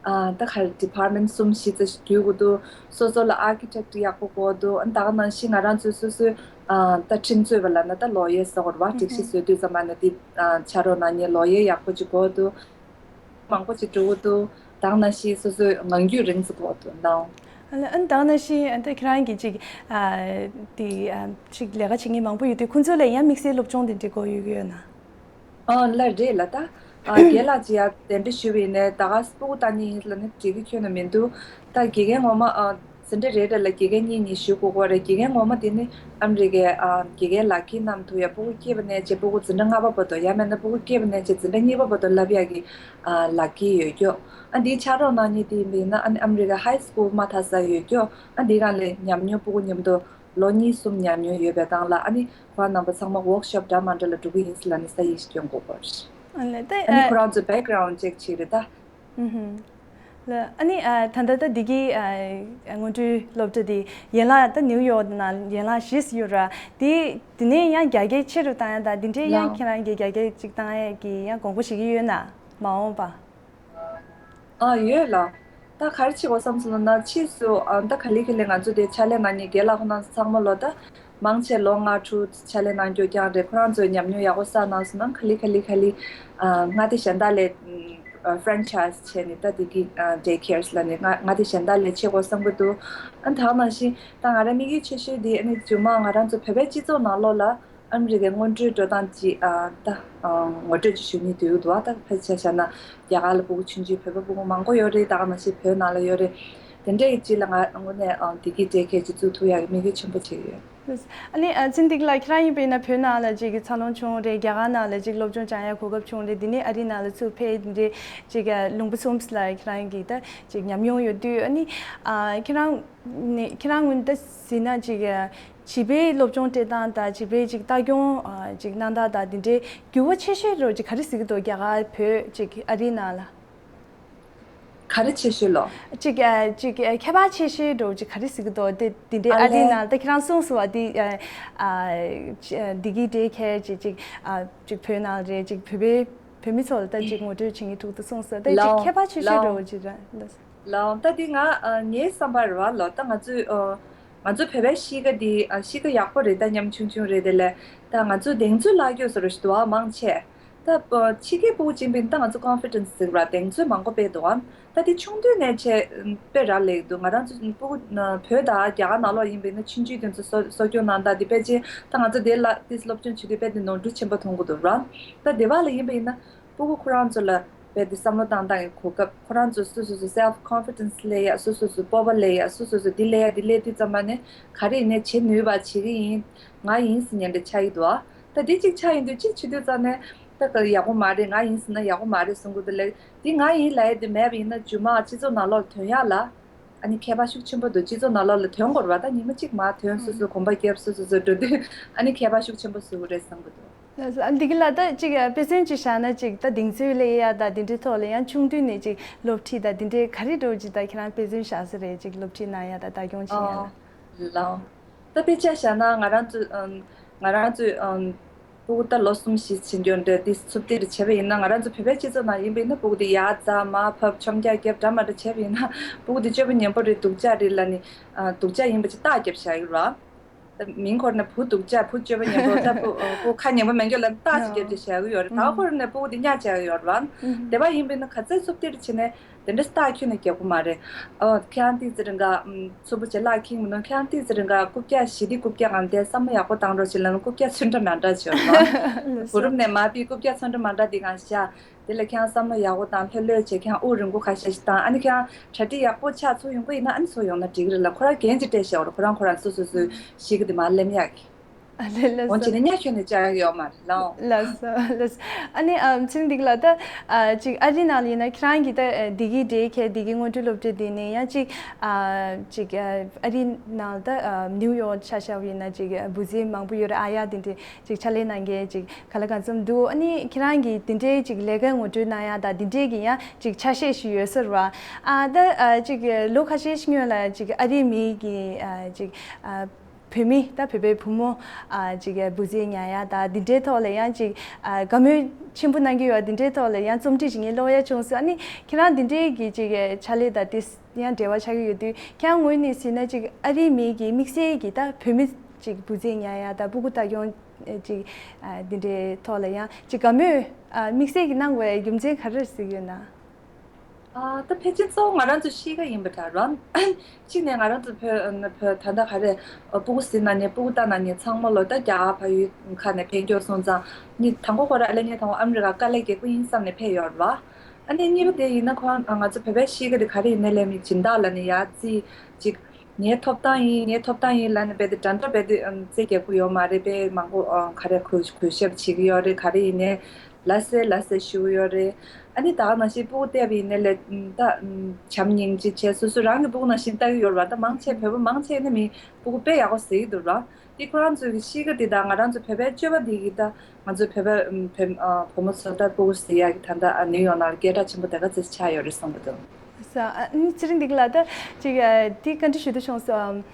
ཨ་ད་ག་རེ་department གསུམ་བཞི་ཙམ་ཞིག་བསྡུ་དགོས་འདུག་སོ་སོ་ལ་architect ཡག་པོ་དགོས་འདུག་ཨ་ད་ག་ནང་བཞིན་ང་རང་ཚོས་སོ་སོའི་ཨ་ད་ཁྲིམས་རྩོད་པ་ལབ་ན་ད་lawyer ཟེར་དགོས་རེད་བ། སྒྲིག་གཞི་བཟོ་དུས་ཙམ་པ་ནས་དེ་ཨ་ཕྱག་རོགས་གནང་མཁན་lawyer ཡག་པོ་ཅིག་དགོས་འདུག་མང་པོ་ཅིག་འགྲོ་གི་འདུག་ད་ག་ནང་བཞིན་སོ་སོའི་ངང་རྒྱུད་རིང་ཙམ་དགོས་འདུག་ཨ་ནི་ད་ག་ནང་བཞིན་ཨ་ད་ཁྱེད་རང་གིས་ཅིག་ཨ་དེ་ཨ་ཅིག་ལས་ཀ་བྱེད་མཁན་མང་པོ་ཡོད་དུས་ཁོང་ཚོ་ལ་ཡང་དམིགས་བསལ་སློབ་སྦྱོང་དེ་འདྲ་དགོས་ཡོད་ཀྱི་ཡོད་ན། ཨ་ལ་རེད་ལ་ད་ཨ་རྒན་ལགས་ཀྱིས་ཡ་གདན་འདྲེན་ཞུས་པ་ཡིན་ནའི་ད་ག་སྤུ་གུ་ལྟ་མཁན་ཡིན་ལབ་ན་འགྲིག་གི་ཁྱོན་ནས་མི་འདུག་ད་དགེ་རྒན་ངོ་མ་ཨ་འཛིན་གྲྭ་རེ་རེ་ལ་དགེ་རྒན་གཉིས་གཉིས་ཞུ་དགོས་ཀྱི་རེད། དགེ་རྒན་ངོ་མ་དེ་ནི་ཨ་མི་རི་ཀའི་ཨ་དགེ་རྒན་ལག་འཁྱེར་བསྣམས་ཐུབ་ཡ། སྤུ་གུ་སྐྱེས་པ་ནས་བྱས་སྤུ་གུ་འཛིན་གྲྭ་ལྔ་པ་བར་དུ་ཡང་མིན་ན་སྤུ་གུ་སྐྱེས་པ་ནས་བྱས་འཛིན་གྲྭ་གཉིས་པ་བར་དུ་བསླབ་ཡ་གི་ཨ་ལག་འཁྱེར་ཡོད་ཀྱོག་ཨ་འདིའི་ཕྱག་རོགས་གནང་མཁན་དེ་ཡིན་པ་ཡིན་ན་ཨ་ནི་ཨ་མི་རི་ཀ་high school མ་མཐའ་ས་ཡོད་ཀྱོག་ཨ་འདིའི་སྒང་ལ་ཉམས་མྱོང་སྤུ་གུ་མཉམ་དུ་ལོ་གཉིས་གསུམ་ཉམས་མྱོང་ཡོད་པའི་སྒང་ལ་ཨ་ནི་ཁོ་རྣམ་པ་ཚང་མ་workshop འདྲ་མ་འདྲ་ལ་འགྲོ་གི་ཡིན་ཟེར་ལབ་ནས་ས་ཡིག་ཞིག་སྐྱོན་དགོས་པ་རེད། ཨ་ལ་ད་ཨ་ནི་ཨ་ཁོ་རང་ཚོ་background check བྱེད་རེད་ད། ཨུ་ཧུམ། ལ་ཨ་ནི་ཨ་ད་ལྟ་ད་འདི་གི་ཨ་སྔོན་འགྲོའི་སློབ་གྲྭ་འདི་ཡན་ལག་ད་ནིའུ་ཡོག་ནང་ཡན་ལག་བཞི་ཡོད་ར། དེ་དེ་ནས་ཡང་རྒྱ་སྐྱེད་ཆེ་རུ་བཏང་ཡ་ད་འདི་འདྲའི་ཡང་ལགས། ཁྱེད་རང་གིས་རྒྱ་སྐྱེད་ཅིག་བཏང་ཡ་གི་ཡང་དགོངས་པ་བཞེས་ཀྱི་ཡོད་ན་མ་འོངས་པ། ཨ་ཡོད་ལགས། ད་ག་རེ་བྱེད་དགོས་བསམ་སོང་ལབ་ན་ཕྱིས་སུ་ཨ་ད་ག་ལེ་ག་ལེ་ང་ཚོ་དེ་ཕྱག་ལས་གནང་མཁན་རྒན་ལགས་ཁོང་རྣམ་ཚོ་ཚང་མ་ལོ་ད་ མང་ཆེ་ལོ་ལྔ་དྲུག་ཕྱག་ལས་གནང་རྒྱུ་རྐྱང་རེད། ཁོ་རང་ཚོས་ཉམས་མྱོང་ཡག་པོ་བསགས་གནང་སོང་ན་ག་ལེ་ག་ལེ་ག་ལེ། ཨ། མངའ་སྡེ་གཞན་དག་ལ་ཨ། franchise་བྱས་ནས་ད་དེ་གི་ཨ། day cares་ལབ་ནས་མངའ་མངའ་སྡེ་གཞན་དག་ལ་བྱེད་དགོས་བསམ་གྱི་འདུག་ཨ། ད་ག་ནང་བཞིན་ད་ང་རང་དམིགས་ཡུལ་ཆེ་ཤོས་དེ་ཨ་ནི་རྗེས་མ་ང་རང་ཚོ་བོད་པའི་སྤྱི་ཚོགས་ནང་ལོགས་ལ་ཨ་མི་རི་ཀའི་སྔོན་འགྲོའི་འགྲོ་སྟངས་ཅིག་ཨ། ད་ཨ། ངོ་སྤྲོད་ཅིག་ཞུ་སྙིང་འདོད་ཀྱི་འདུག་ཨ། ད་ཕལ་ཆེར་བཞག་ན་རྒྱ་གར་ལ་ཕྲུ་གུ་ཆུང་ཆུང་བོད་པ་ཕྲུ་གུ་མང་པོ་ཡོད་རེད། ད་ག་ནང་བཞིན་བོད་ནང་ལ་ཡོད་རེད། དེ་འདྲའི་ཅིག་ལ་ང་དངོས་གནས་ཨ། བདེ་སྐྱིད་day care་ཅིག་བཙུགས་ཐུབ་ཡག་གི་དམིགས་ཡུལ་ཆེན་པོ་བྱེད་ཀྱི་ཡོད། ཨ་ནི་ཨ། ཚེ་རིང་ལགས། ཁྱེད་རང་ཡིན་པ་ཡིན་ན་བོད་ནང་ལ་ཅིག་གི་འཚར་ལོངས་བྱུང་རེད། རྒྱ་གར་ནང་ལ་ཅིག་སློབ་སྦྱོང་སྦྱང་ཡག་གོ་སྐབས་བྱུང་རེད། དེ་ནས་ཨ་རི་ནང་ལ་ཚུར་ཕེབས་རེད། ཅིག་ཨ། ལུང་པ་གསུམ་ལ་ཁྱེད་རང་གིས་ད་ཅིག་ཉམས་མྱོང་ཡོད་དུས། ཨ་ནི་ཨ། ཁྱེད་རང་ནས་ཁྱེད་རང་ངོས་ནས་ད་ཟེར་ན་ཅིག་ཨ། བྱིས་པའི་སློབ་སྦྱོང་སྤྲད་སྟངས་དང་བྱིས་པའི་ཅིག་ལྟ་སྐྱོང་ཨ། ཅིག་གནང་སྟངས་དང་དེ་འདྲའི་འགྱུར་བ་ཆེ་ཤོས་འདྲ་བོ་ཅིག་ག་རེ་གཟིགས་ཀྱི་འདུག་རྒྱ་གར་བོད་ཅིག་ཨ་རི་ནང་ལ། ག་རེ་ཆེ་ཤོས་ལོ། ཅིག་ཨ། ཅིག་ཨ། ཁྱད་པར་ཆེ་ཤོས་འདྲ་བོ་ཅིག་ག་རེ་གཟིགས་ཀྱི་འདུག་དེ་དེ་འདྲའི་ཨ་ཨ་རི་ལས། ནང་ད་ཁྱེད་རང་གསུངས་སོང་བ་དེ་ཨ། ཨ། ཅི་ཨ། བདེ་སྐྱིད་day care་ཅིག་ཅིག་ཨ། ཅིག་བོད་ནང་རེད། ཅིག་བོད་པའི་བོད་མི་ཚོ་ལ་ད་ཅིག་ངོ་སྤྲོད་བྱེད་མཁན་ཐུག་ད་གསུངས་སོང་། ད་ཅིག་ལའོ་ཁྱད་པར་ཆེ་ཤོས་འདྲ་ལའོ་བོ་ཅིག་རེད། ལའོ། ད་དེ་ང་ཨ། ངའི་བསམ་པར་རེད་བ་ལོ། ད་ང་ཚོས་ཨ། ང་ཚོ་བོད་པའི་གཤིས་ཀ་འདི་ཨ། གཤིས་ཀ་ཡག་པོ་རེད། ད་ཉམ་ཆུང་ཆུང་རེད། དེ་ལས་ད་ང་ཚོ་གདེང་ཚོད་བརླག་རྒྱུ་བཟོ་འདྲ་ཞིག་འདུག་ཨ། མང་ཆེ་ད་ཕྱི་རྒྱལ་ཕྲུ་གུ་ཅིག་ཡིན་པ་ཡིན་ན་ད་ང་ཚོ་confidence་ཟེར་བ་གདེང་ཚོད་མང་པོ་དཔེ་འདུག་ཨ། ད་དེ་ཆུང་དུས་ནས་བྱས་དཔེ་རག་ལས་འདུག་ང་རང་ཚོ་ཕྲུ་གུ་བོད་དང་རྒྱ་གར་ནང་ལོགས་ཡིན་པ་ཡིན་ན་ཆུང་ཆུང་དེ་ཚོ་གསོ་གསོ་སྐྱོང་གནང་སྟངས་དེ་དཔེ་ཅན། ད་ང་ཚོ་དེ་ལ་དེ་སློབ་སྦྱོང་བྱེད་དུས་དཔེ་དེ་ནོར་འཁྲུལ་ཆེན་པོ་མཐོང་གི་འདུག་ར། ད་དེ་བ་ལ་ཡིན་པ་ཡིན་ན་ཕྲུ་གུ་ཁོ་རང་ཚོ་ལ་རྦད་དེ་བསམ་བློ་བཏང་སྟངས་ཀྱི་གོ་སྐབས། ཁོ་རང་ཚོ་སོ་སོ་སོ་self confidence་སླེབས་ཡ། སོ་སོ་སོ་སྤོབས་པ་སླེབས་ཡ། སོ་སོ་སོ་འདི་སླེབས་ཡ། འདི་སླེབས་དུས་ཙམ་པ་ནས་ག་རེ་ཡིན་ནའི་བྱེད་ནུས་པ་བྱེད་ཀྱི་ཡིན། ང་ཡིན་ཟེར་མཁན་འདྲ་ཆགས་ཀྱི་འདུག་ཨ། ད་འདི་གཅིག་ཆགས་ཡིན་དུས་གཅིག་བྱེད་དུས་ཙམ་ནས་ད་ཡག་པོ་མ་རེད། ང་ཡིན་ཟེར་ན་ཡག་པོ་མ་རེད་གསུང་གི་འདུག་ལ། འདི་ང་ཡིན་ལབ་ཡ་འདི་མེད་པ་ཡིན་ན་རྗེས་མ་སྤྱི་ཚོགས་ནང་ལོགས་ཐོན་ཡག་ལ་ཨ་ནི་ཁྱད་པར་ཤུགས་ཆེན་པོ་འདུག་སྤྱི་ཚོགས་ནང་ལོགས་ལ་ཐོན་དགོས་རེད་བ། ད་ཉི་མ་གཅིག་མར་ཐོན། སོ་སོ་གོམ་པ་རྒྱབ། སོ་སོ་སོ་འགྲོ་དུས་ཨ་ནི་ཁྱད་པར་ཤུགས་ཆེན་པོ་བཟོ་གི་རེད་བསམ་གི་འདུག་ལགས་སོ། ཨ། འདི་གི་ལ་ད་ཅིག་དཔེ་མཚོན་ཅིག་བཞག་ན་ཅིག་ད་གདེང་ཚོད་སླེབས་ཡ་ད་འདི་འདྲའི་ཐོག་ལ་ཡང་ཆུང་དུས་ནས་ཅིག་སློབ་ཁྲིད་ད་འདི་འདྲའི་ག་རེ་འདྲ་བོ་ཅིག་ད་ཁྱེད་རང་དཔེ་མཚོན་བཞག་ས་རེད། ཅིག་སློབ་ཁྲིད་གནང་ཡ་ད་ལྟ་སྐྱོང་བྱེད་ཡ་ལ། ཨ་ལའོ། ད་དཔེ་ཆ་བཞག་ན་ང་རང་ཚོ་ཨམ། ང་རང་ཚོས་ཨམ། ཕྲུ་གུ་ད་ལོ་གསུམ་བཞི་ཕྱིན་རྒྱུ་འདྲ་དེ་འཚུབ་སྟེ་རེ་བྱས་པ་ཡིན་ན། ང་རང་ཚོ་བོད་པའི་སྤྱི་ཚོགས་ནང་ཡིན་པ་ཡིན་ན་ཕྲུ་གུ་དེ་ཡར་འཛེགས་མར་ཕབ་མཆོང་རྒྱག་རྒྱབ་འདྲ་མ་འདྲ་བྱས་པ་ཡིན་ན་ཕྲུ་གུ་དེ་སྤྱོད་པ་ངན་པ་རེད། སྡུག་ཅག་རེད་ལབ་ནས་ཨ། སྡུག་ཅག་ཡིན་པ་ཅིག་རྟགས་རྒྱབ་བཞག་ཡོད་རེད་བ། མིང་ཁོ་ནས་བུ་སྡུག་ཅག་བུ་སྤྱོད་པ་ངན་པ་ད་བུ་བུ་ཁ་ངན་པ་མེད་འགྱོ་ལབ་རྟགས་ཅིག་རྒྱབ་ཅིག་བཞག་གི་ཡོད་རེད། ད་ཁོ་ནས་ཕྲུ་གུ་དེ་གཉའ་བཅག་གི་ཡོད་རེད་བ། དེ་བ་ཡིན་པ་ཡིན་ན་ག་ཚོད་འཚུབ་སྟེ་རེ་བྱས་ནས་དེ་འདྲ་རྟགས་ཁྱོན་ནས་རྒྱབ་གི་མ་རེད། ཨོ་ཁྱེད་རང་ཏོག་ཙམ་རིང་ག་ཨམ། འཚུབ་པོ་བྱས་ལག་འཁྱེར་མི་འདུག་ཁྱེད་རང་ཏོག་ཙམ་རིང་ག་རྐུབ་བཀྱག་ཞི་བདེ་རྐུབ་བཀྱག་གམ་དེ་བསམ་བློ་ཡག་པོ་བཏང་རོགས་བྱེད་ལབ་ན་རྐུབ་བཀྱག་ཚོན་ཁྲ་མ་འདྲ་བྱས་ཡོད་རེད་བ། བུ་རུམ་ནས་མར་ཕུད་རྐུབ་བཀྱག་ཚོན་ཁྲ་མ་འདྲ་འདི་གང་ཤ། དེ་ལ་ཁྱེད་རང་བསམ་བློ་ཡག་པོ་བཏང་། ལྷོད་ལྷོད་བྱས། ཁྱེད་རང་དབུགས་རིང་པོ་ཁ་ཤས་ཤིག་བཏང་། ཨ་ནི་ཁྱེད་རང་གྲ་སྒྲིག་ཡག་པོ་ཆགས་ཚུར་ཡོང་གི་ཡིན་ན་ཨ་ནི་ཚུར་ཡོང་ན་འགྲིག་གི་རེད་ལ། ཁོ་རང་འགན་ཅིག་སྤྲད་བཞག་རོགས། ཁོ་རང་ཁོ་རང་སོ་སོ་སོའི་གཤིས་ཀ་དེ་མར་ལེན་ཡག་གི། ཨ་ལེ་ལགས་འོན་ཀྱང་སོ། ནི་གཉའ་ཁྱོན་ནས་བཅག་ཡག་ཡོད་མ་རེད་ལགས། ལགས་སོ་ལགས་སོ། ཨ་ནི་ཨམ། ཚེ་རིང་ལགས། ད་ཨ། ཅིག་ཨ་རི་ནང་ལ་ཡིན་ན་ཁྱེད་རང་གིས་ད་ཨ། འདི་གི་day care འདི་གི་སྔོན་འགྲོ་སློབ་གྲྭ་འདི་ནས་ཡང་ཅིག་ཨ། ཅིག་ཨ། ཨ་རི་ནང་ད་ཨ། ནིའུ་ཡོག་ཆ་བཞག་པ་ཡིན་ན་ཅིག་ཨ། འབུ་རྫས་མང་པོ་ཡོད་རེད། ཨ་ཡ་དེ་འདྲས་ཅིག་ཕྱག་ལས་གནང་མཁན་ཅིག་ག་ལ་གང་འཚམ་འདུག་ཨ་ནི་ཁྱེད་རང་གིས་དེ་འདྲའི་ཅིག་ལས་ཀ་ངོ་སྤྲོད་གནང་ཡ་ད་དེ་འདྲའི་གི་ཡང་ཅིག་ཆ་ཤས་ཤིག་ཡོད་ས་རེད་བ། ཨ། ད་ཨ། ཅིག་ལོ་ཁ་ཤས་ཤིག་སྔོན་ལ་ཅིག་ཨ་རིའི་མི་གི་ཨ། ཅིག་ཨ། བོད་མི་ད་བོད་པའི་བུ་མོ་ཨ། ཅིག་འབུ་རྫས་ཉར་ཡ་ད་དེ་འདྲའི་ཐོག་ལ་ཡང་ཅིག་ཨ། དགའ་མོས་ཆེན་པོ་གནང་གི་ཡོད། དེ་འདྲའི་ཐོག་ལ་ཡང་རྩོམ་སྒྲིག་ཅིག་ངས་ཀློག་ཡ་བྱུང་སོང་། ཨ་ནི་ཁྱེད་རང་དེ་འདྲའི་གི་ཅིག་ཕྱག་ལས་ད་དེ་ཡང་འབྲེལ་བ་ཆགས་ཀྱི་ཡོད་དུས། ཁྱེད་རང་ངོས་ནས་ཟེར་ན་ཅིག་ཨ་རིའི་མི་གི་དམིགས་བསལ་གྱི་ད་བོད་མི་ཅིག་འབུ་རྫས་ཉར་ཡ་ད་སྤུ་གུ་ལྟ་སྐྱོང་ཅིག་ཨ། དེ་འདྲའི་ཐོག་ལ་ཡང་ཅིག་དགའ་མོས་ཨ། དམིགས་བསལ་གྱི་གནང་དགོས་ཡ་རྒྱུ་མཚན་ག་རེ་རེད་ཟེར་གྱི་ཡོད་ན། ཨ། ད་ཕལ་ཆེར་གཙོ་བོ་ང་རང་ཚོ་གཤིས་ཀ་ཡིན་པ་འདྲ་རང་། གཅིག་ནས་ང་རང་ཚོ་བོད་བོད་ད་ལྟ་ག་རེ་སྤུ་གུ་ཟིན་ན་ནས་སྤུ་གུ་ལྟ་ན་ནས་ཚང་མ་ལོ་ད་རྒྱ་གར་ཕ་ཡུལ་ཁག་ནས་ཕེབས་མགྱོགས་སོང་ཙང་། གཉིས་དང་པོ་ཁོ་རང་ཨ་ལེ་ངས་དང་པོ་ཨ་མི་རི་ཀ་དཀའ་ལས་རྒྱག་གི་ཡིན་བསམ་ནས་ཕེབས་ཡོད་རེད་བ། ཨ་ནི་གཉིས་པ་དེ་ཡིན་ན་ཁོ་རང་ང་ཚོ་བོད་པའི་གཤིས་ཀ་དེ་ག་རེ་ཡིན་ནའི་ལས་མི་སྦྱིན་བདག་ལ་ནི་ཡར་རྩིས་ཅིག་ངའི་ཐོབ་ཐང་ཡིན། ངའི་ཐོབ་ཐང་ཡིན་ལབ་ནས་རྦད་དེ་འདྲ་འདྲ་རྦད་དེ་ཨམ། རྩིས་རྒྱག་གི་ཡོད་མ་རེད། དཔེ་མང་པོ་ཨ། ག་རེ་གུས་གུས་ཞབས་བྱེད་ཀྱི་ཡོད་རེད། ག་རེ་ཡིན་ནའི་ལ་སེ་ལ་སེ་ཞུ་གི་ཡོད་རེད། ཨ་ནི་ད་ག་ནང་བཞིན་སྤུ་གུ་བལྟས་པ་ཡིན་ནའི་ལས་ད་ཨམ། བྱམས་སྙིང་རྗེ་བྱས། སོ་སོ་རང་གི་སྤུ་གུ་ནང་བཞིན་ལྟ་གི་ཡོད་རེད་བ། ད་མང་ཆེ་བོད་པ་མང་ཆེ་ནི་མི་སྤུ་གུ་དཔེ་ཡག་པོ་ཟེར་གྱི་འདུག་ར། དེ་ཁོ་རང་ཚོའི་གི་གཤིས་ཀ་དེ་དང་ང་རང་ཚོ་བོད་པའི་སྤྱོད་པ་དེ་གི་ད་ང་ཚོ་བོད་པ་ཨམ། བོད་ཨ། བུ་མོ་ཚོ་ད་སྤུ་གུ་ཟེར་ཡག་གི་ད་ལྟ་ཨ། ནིའུ་ཡོག་ནང་ལ་སྐད་གྲགས་ཆེན་པོ་དེ་ག་ཚོད་ཆགས་ཡོད་རེད་བསམ་གྱི་འདུག་ས། ཨ་ནི་ཚེ་རིང་འདི་ག་ལ་ད་ཅིག་ཨ། དེ་བཀའ་འདྲི་ཞུ་འདོད་བྱུང་སོང་། ཨམ།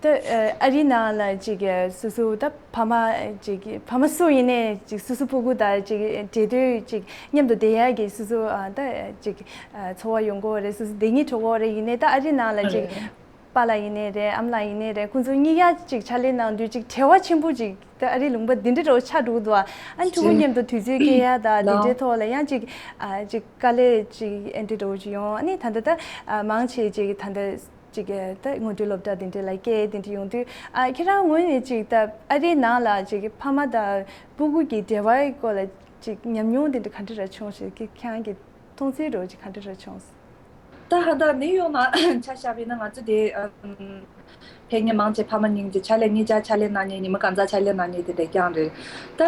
ད་ཨ། ཨ་རི་ནང་ལ་ཅིག་ཨ། སོ་སོ་ད་ཕ་མ་ཅིག་ཕ་མ་སུ་ཡིན་ནའི་ཅིག་སོ་སོ་སྤུ་གུ་དང་ཅིག་འབྲེལ་འདོད་ཅིག་མཉམ་དུ་བསྡད་ཡག་གི་སོ་སོ་ཨ། ད་ཅིག་ཨ། ཚོར་བ་ཡོང་གི་ཡོད་རེད། སོ་སོ་བསྡད་སྙིང་བྲོ་གི་ཡོད་རེད། ཡིན་ནའི་ད་ཨ་རི་ནང་ལ་ཅིག་ཨ། པཱ་ལགས་ཡིན་ནའི་རེད། ཨ་མ་ལགས་ཡིན་ནའི་རེད། ཁོང་ཚོ་གཉིས་ཀ་ཅིག་ཕྱག་ལས་གནང་དུས་ཅིག་བྲེལ་བ་ཆེན་པོ་ཅིག་ད་ཨ་རིའི་ལུང་པ་འདི་འདྲ་འདྲ་བོ་ཆགས་འགྲོ་གི་འདུག་ཨ་ཕྲུ་གུ་མཉམ་དུ་དུས་ཚོད་སྐྱེལ་ཡ་ད་འདི་འདྲའི་ཐོག་ལ་ཡང་ཅིག་ཨ་ཅིག་དཀའ་ལས་ཅིག་ཨེ་འདྲ་འདྲ་བོ་ཅིག་ཡོང་། ཨ་ནི་ད་ལྟ་ད་ཨ་མང་ཆེ་ཅིག་ད་ལྟ་ཅིག་ད་སྔོན་འགྲོའི་སློབ་གྲྭ་འདི་འདྲ་ལ་སྐྱེལ་འདི་འདྲ་ཡོང་དུས། ཨ་ཁྱེད་རང་ངོས་ནས་ཅིག་ད་ཨ་རིའི་ནང་ལ་ཅིག་ཕ་མ་དང་སྤུ་གུ་གི་འབྲེལ་བའི་སྐོར་ལ་ཅིག་ཉམས་མྱོང་འདི་འདྲ་ག་འདྲ་ར་བྱུང་ཞེས་ཁྱེད་རང་གི་མཐོང་ཚུལ་འདྲ་བོ་ཅིག་ག་འདྲ་ར་བྱུང་། ད་ཧ་ད་ནིའུ་ཡོག་ནང་ཆ་བཞག་པ་ཡིན་ན་ང་ཚོ་དེ་ཨམ་ཕལ་ཆེར་མང་ཆེ་ཕ་མ་གཉིས་ཀྱི་ཕྱག་ལས་གཉིས་ཆ་ཕྱག་ལས་གནང་མཁན་ཉི་མ་གང་ཚ་ཕྱག་ལས་གནང་མཁན་དེ་འདྲ་རྐྱང་རེད། ད་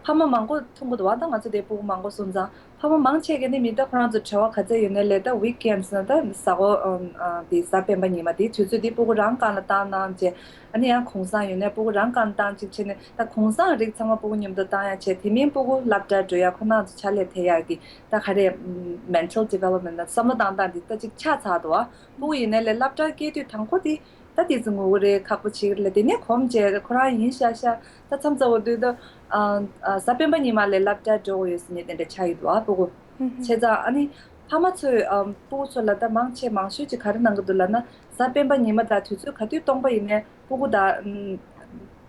ཕ་མ་མང་པོ་མཐོང་གི་འདུག་བ། ད་ང་ཚོ་དེ་སྤུ་གུ་མང་པོ་སོང་ཙང་ཕ་མ་མང་ཆེ་གི་ནི་མི་ད་ཁོ་རང་ཚོ་བྲེལ་བ་ག་ཚད་ཡོད་ནའི་ལས་ད་ཝིག་ཨེན་ཌི་ན་ད་གཟའ་འཁོར་ཨམ་ཨ་དེ་གཟའ་སྤེན་པ་ཉི་མ་དེ་དུས་ཚོད་དེ་སྤུ་གུ་རང་སྒང་ལ་བཏང་གནང་བྱས། ཨ་ནི་ཡང་གུང་སེང་ཡོད་ནའི་སྤུ་གུ་རང་སྒང་ལ་བཏང་གཅིག་བྱས་ནས་ད་གུང་སེང་རིགས་ཚང་མ་སྤུ་གུ་མཉམ་དུ་བཏང་ཡ་བྱས། དེ་མིན་སྤུ་གུ་སློབ་གྲྭར་འགྲོ་ཡ་ཁོ་རང་ཚོ་ཕྱག་ལས་ཐེབས་ཡ་གི་ད་ག་རེ་ཨམ་མེན་ཊལ་ཌི་ཝེ་ལོབ་མེན་ཊི་ལ་བསམ་བློ་བཏང་སྟངས་འདི་ད་ཅིག་ཆགས་ཚར་འདུག་བ། སྤུ་གུ་ཡིན་ནའི་ལས་སློབ་གྲྭར་སྐྱེལ་དུས་དང་པོ་དེ་ད་དེ་ཚོ་ངུ་གི་རེད། ཁག་པོ་བྱེད་ཀྱི་རེད་ལ། དེ་ནས་གོམས་བྱས་ཁོ་རང་ཡིན་ཤག་ཤག་ད་མཚམས་མཚམས་འོ་དུས་ད་ཨ་ཨ་གཟའ་སྤེན་པ་ཉི་མ་ལས་སློབ་གྲྭར་འགྲོ་དགོས་ཡོད་ཟེར་ནས་དེ་འདྲ་ཆགས་ཡོད་འདུག་བ། སྤུ་གུ་བྱས་ཙང་ཨ་ནི་ཕ་མ་ཚོས་ཨམ་སྤུ་གུ་ཚོ་ལ་ད་མང་ཆེ་མང་ཤོས་ཀྱིས་ག་རེ་གནང་གི་འདུག་ལབ་ན། གཟའ་སྤེན་པ་ཉི་མ་དང་དུས་ཚོད་ག་དུས་སྟོང་པ་ཡིན་ནའི་སྤུ་གུ་དང་ཨམ་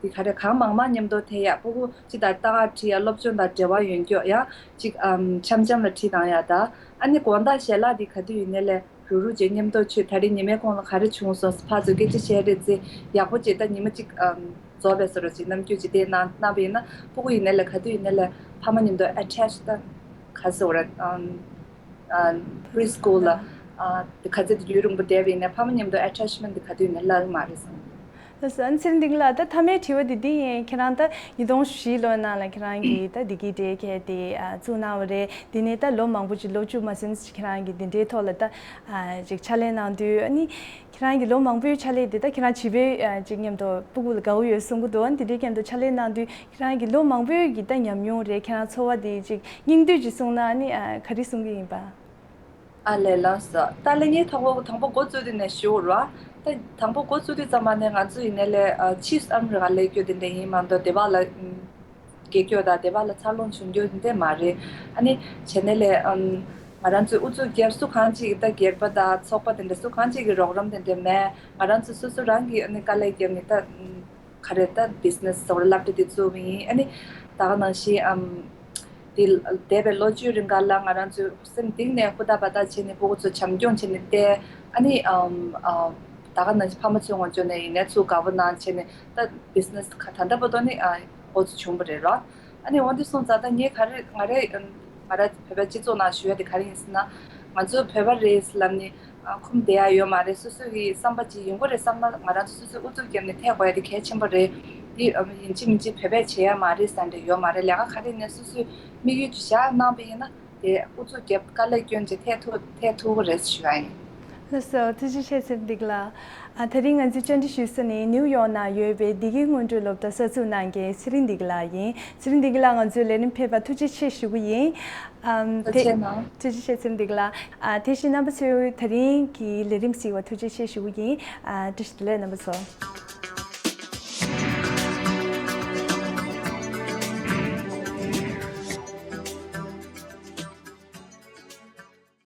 དེ་ག་རེ་གང་མང་མང་མཉམ་དུ་ཐེབས་ཡ། སྤུ་གུ་ཅིག་དང་ཏག་ཏག་ཁྲིད་ཡ། སློབ་སྦྱོང་དང་འབྲེལ་བ་ཡོད་མཁན་ཡང་ཅིག་ཨམ་འཆམ་འཆམ་ལ་ཁྲིད་བཏང་ཡ། ད་ཨ་ནི་དགོང་དག་ཞལ་ལག་དེ་ག་དུས་ཡིན་ནའི་ལས་རུག་རུག་བྱས་མཉམ་དུ་མཆོད། ད་རེས་ཉི་མའི་གུང་ལ་ག་རེ་བྱུང་སོང་ཕར་ཚུར་སྐད་ཆ་བཤད་རེས་ཚེ་ཡག་པོ་བྱས། ད་ཉི་མ་གཅིག་ཨམ་རྫོགས་པའི་བཟོ་འདྲ་ཅིག་རྣམ་འགྱུར་ཅིག་དེ་གནང་གནང་བ་ཡིན་ན་སྤུ་གུ་ཡིན་ནའི་ལས་ག་དུས་ཡིན་ནའི་ལས་ཕ་མ་མཉམ་དུ་ཨེ་ཊེཆ་ད་ག་ཟེར་བ་རེད། ཨམ་ཨ་པི་རི་སི་ཀུལ་ལ་ཨ་དེ་ག་ཚོད་དུ་ཡུན་རིང་པོ་བསྡད་པ་ཡིན་ནའི་ཕ་མ་མཉམ་དུ་ཨེ་ཊེཆ་མེན་ཊི་དེ་ག་དུས་ཡིན་ནའི་བརླག་གི་མ་རེད་བསམ། ལགས་སོ། ཨ་ནི་ཚེ་རིང་སྡིག་ལགས། ད་མཐའ་མའི་དྲི་བ་འདི་འདི་ཡིན། ཁྱེད་རང་ད་ཉིས་སྟོང་བཞི་ལོའི་ནང་ལ་ཁྱེད་རང་གིས་ད་བདེ་སྐྱིད་སྡེ་ཁྱེད་དེ་ཨ་བཙུགས་གནང་བ་རེད། དེ་ནས་ད་ལོ་མང་པོ་ཅིག་ལོ་བཅུ་མ་ཟིན་ཙམ་ཅིག་ཁྱེད་རང་གིས་འདི་འདྲའི་ཐོག་ལ་ད་ཨ་ཅིག་ཕྱག་ལས་གནང་དུས། ཨ་ནི་ཁྱེད་རང་གིས་ལོ་མང་པོའི་ཕྱག་ལས་འདི་ད་ཁྱེད་རང་བྱིས་པའི་ཨ་ཅིག་མཉམ་དུ་སྤུ་གུ་ལ་དགའ་བོ་ཡོད་གསུང་གི་འདུག་ཨ་ནི་འདི་འདྲའི་མཉམ་དུ་ཕྱག་ལས་གནང་དུས་ཁྱེད་རང་གི་ལོ་མང་པོའི་གི་ད་ཉམས་མྱོང་རེད། ཁྱེད་རང་ཚོར་བ་འདི་ཅིག་སྙིང་བསྡུས་ཅིག་གསུངས་ན་ཨ་ནི་ཨ་ག་རེ་གསུང་གི་ཡིན་པ། ཨ་ལས། ལགས་སོ། ད་ལས་ངས་དང་པོ་དང་པོ་འགོ་བཙུགས་དུས་ནས་ཞུ་རོགས། ད་དང་པོ་འགོ་བཙུགས་དུས་ཙམ་པ་ནས་ང་ཚོ་ཡིན་ནའི་ལས་ཨ་ཕྱིས་སུ་ཨ་མི་རི་ཀ་སླེབས་རྒྱུ་དེ་འདྲ་ཡིན་མ་གཏོགས་དེ་བར་ལ་ཨམ་རྒས་སྐྱོ་དང་དེ་བར་ལ་འཚར་ལོངས་བྱུང་རྒྱུ་དེ་འདྲ་མ་རེད། ཨ་ནི་བྱས་ནའི་ལས་ཨམ་ང་རང་ཚོའི་ཨུ་ཚུགས་རྒྱབ་སུ་གང་ཅིག་གི་ད་སྒེར་པ་དང་ཚོགས་པ་དེ་འདྲ་སུ་གང་ཅིག་གི་རོགས་རམ་དེ་འདྲ་མེད། ང་རང་ཚོ་སོ་སོ་རང་གིས་ཨ་ནི་དཀའ་ལས་བརྒྱབ་ནས་ད་ཨམ་ག་རེ་ད་བི་ཛི་ནེ་སི་ཟེར་བ་རེད། སློབ་གྲྭ་དེ་བཙུགས་པ་ཡིན། ཨ་ནི་ད་ག་ནང་བཞིན་ཨམ་དེ་འདས་པའི་ལོ་བཅུའི་རིང་ག་ལ་ང་རང་ཚོས་སེམས་གཏིང་ནས་ཧུར་ཐག་འབད་ཐག་བྱས་ནས་སྤུ་གུ་ཚོ་བྱམས་སྐྱོང་བྱས་ནས་བལྟས། ཨ་ནི་ཨམ་ཨ་ད་ག་ནང་བཞིན་ཕ་མ་ཚོའི་ངོས་ཕྱོགས་ནས་ཡིན་ནའི་ཚུར་དགའ་པོ་གནང་བྱས་ནས་ད་བི་ཛི་ནེ་སི་ཁ་ད་ལྟ་བར་དུ་ནི་ཨ་འགོ་ཚུགས་བྱུང་བ་རེད་རོ། ཨ་ནི་འོ་འདི་སོང་ཙང་ད་ངས་ག་རེ་ང་རེ་ང་ར་བོད་པའི་སྤྱི་ཚོགས་ནང་ཞུ་ཡ་དེ་ག་རེ་ཡིན་ཟེར་ན། ང་ཚོ་བོད་པ་རེད་ལབ་ནས་ཨ་ཁུམ་བསྡད་ཡ་ཡོད་མ་རེད། སོ་སོ་གི་བསམ་པ་ཅིག་ཡོང་གི་རེད་བསམ་ན་ང་རང་ཚོ་སོ་སོས་ཨུ་ཚུགས་བརྒྱབ་ནས་ཐེག་དགོས་ཡ་དེ་གལ་ཆེན་པོ་རེད། དེ་ཨ་ཡིན་གཅིག་མིན་གཅིག་བོད་པས་བྱེད་ཡ་མ་རེད་ཟེར་འདྲ་ཡོད་མ་རེད། ལས་ཀ་ག་རེ་ཡིན་ནའི་སོ་སོས་དམིགས་ཡུལ་ཅིག་བཞག་གནང་བ་ཡིན་ན་དེ་ཨུ་ཚུགས་བརྒྱབ་དཀའ་ལས་བསྐྱོན་བྱས་ཐེག་ཐུབ་ཐེག་ཐུབ་ཀྱི་རེད་ཞུ་ཡ་ཡིན། ལགས་སོ། ཐུགས་རྗེ་ཆེ་ཚེ་རིང་སྡིག་ལགས། ཨ་དེ་རིང་ང་ཚོས་བཅར་འདྲི་ཞུ་ས་ནི་ནིའུ་ཡོག་ནང་ཡོད་པའི་བདེ་སྐྱིད་སྔོན་འགྲོའི་སློབ་གྲྭ་གསར་འཛུགས་གནང་མཁན་ཚེ་རིང་སྡིག་ལགས་ཡིན། ཚེ་རིང་སྡིག་ལགས་ང་ཚོའི་ལས་རིམ་ཕེབས་པར་ཐུགས་རྗེ་ཆེ་ཞུ་གི་ཡིན། ཨམ་ཐུགས་རྗེ་ཆེ་གནང་། ཐུགས་རྗེ་ཆེ་ཚེ་རིང་སྡིག་ལགས། ཨ་དེ་བཞིན་རྣམ་པ་ཚོས་དེ་རིང་གི་ལས་རིམ་གཟིགས་པར་ཐུགས་རྗེ་ཆེ་ཞུ་གི་ཡིན། ཨ་བཀྲ་ཤིས་བདེ་ལེགས་རྣམ་པ་ཚོ།